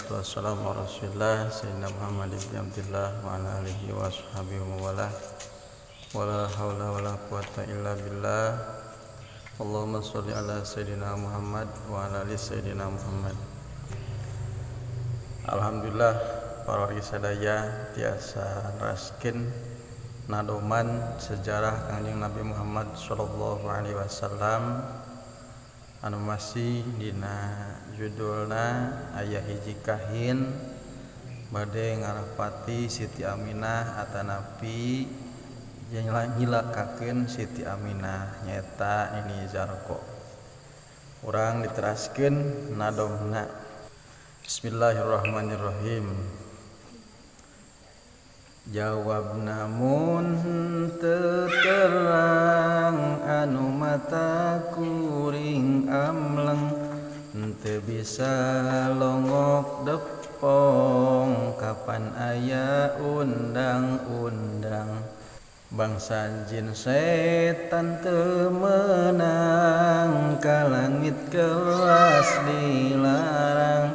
Wassalatu wassalamu ala Rasulillah sayyidina Muhammad ibn Abdullah wa ala alihi wa ashabihi wa wala wala haula wala quwata illa billah. Allahumma sholli ala sayyidina Muhammad wa ala ali sayyidina Muhammad. Alhamdulillah, para wargi sadaya tiasa neraskeun nadoman sejarah Kangjeng Nabi Muhammad sallallahu alaihi wasallam anu masih dina judulna aya hiji kahin bade ngarapati Siti Aminah atanapi nyilakakeun Siti Aminah, nyaeta Nini Zarko. Urang diteraskeun nadomna. Bismillahirrahmanirrahim. Jawab namun teu terang anu mata kuring amleng, teu bisa longok depong kapan aya undang-undang. Bangsa jin setan teu meunang ka langit kelas dilarang,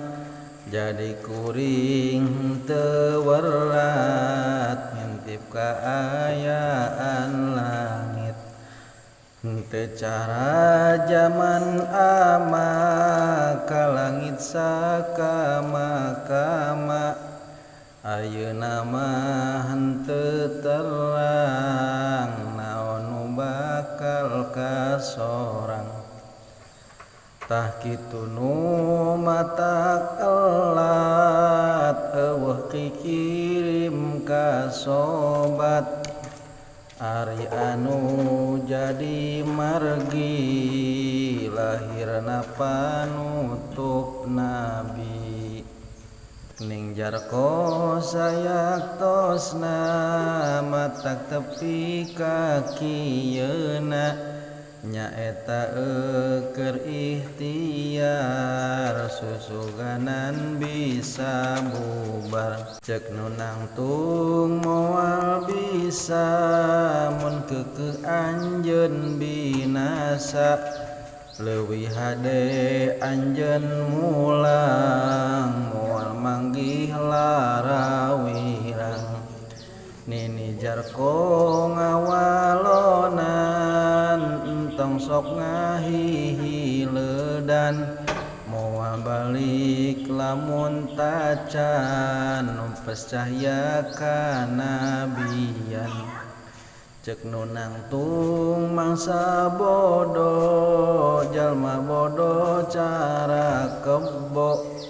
jadi kuring teu werat ngintip kaayaan langit. Teu cara jaman ama ka langit sakama-kama, ayeuna mah henteu terang naon nu bakal kasorang. Tah kitu nu matak elat euweuh kikirim ka sobat. Ari anu jadi margi lahirna panutup nabi. Ning Jarko sayaktosna matak tepi ka kieuna, nyaeta keur ikhtiar susuganan bisa bubar. Cek nu nangtung moal bisa mun keukeuh anjeun binasa, leuwih hade anjeun mulang moal manggih larawirang. Nini Jarko ngawalonan, entong sok ngahihiledan, moal balik lamun tacan numpes cahya kanabian. Cek nu nangtung mangsa bodo, jalma bodo cara kebo,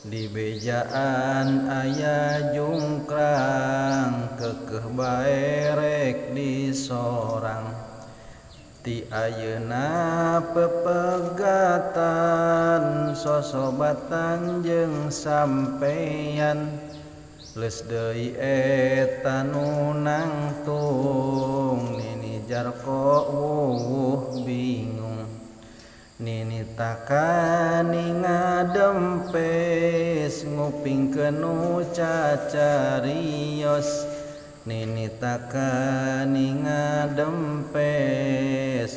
di bejaan aya jungkrang keukeuh bae rek disorang. Ti ayeuna pepegatan sosobatan jeung sampeyan, leus deui eta nu nangtung. Nini Jarko wuwuh bingung, Nini takani ngadempes ngupingkeun nu cacarios. Nini takani ngadempes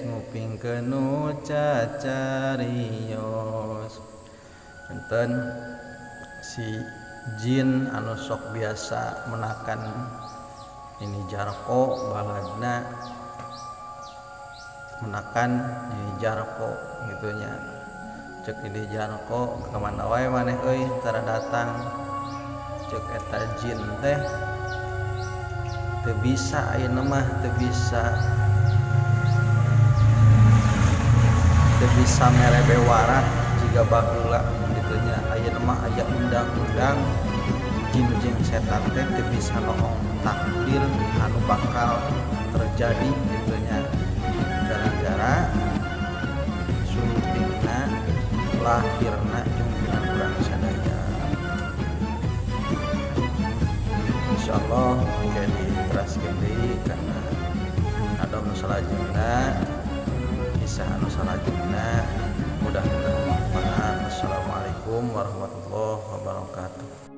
ngupingkeun nu cacarios. Enten si jin anu sok biasa menakan Nini Jarko, baladna menakan Nini Jarko gitu nya. Cek Nini Jarko, "Kemana wae maneh euy tara datang?" Cek eta jin teh, "Teu bisa ayeuna mah, teu bisa, teu bisa mere bewara jiga baheula," gitu nya. "Ayeuna mah aya undang-undang, jin jeung setan teh teu bisa noong takdir anu bakal terjadi," gitu nya, gara-gara sumpingna lahirna jungkiran urang sadaya. Insyaallah engke diteraskeun deui kana nadom nu salajengna, kisah anu salajengna. Mudah-mudahan bermanfaat. Assalamualaikum warahmatullahi wabarakatuh.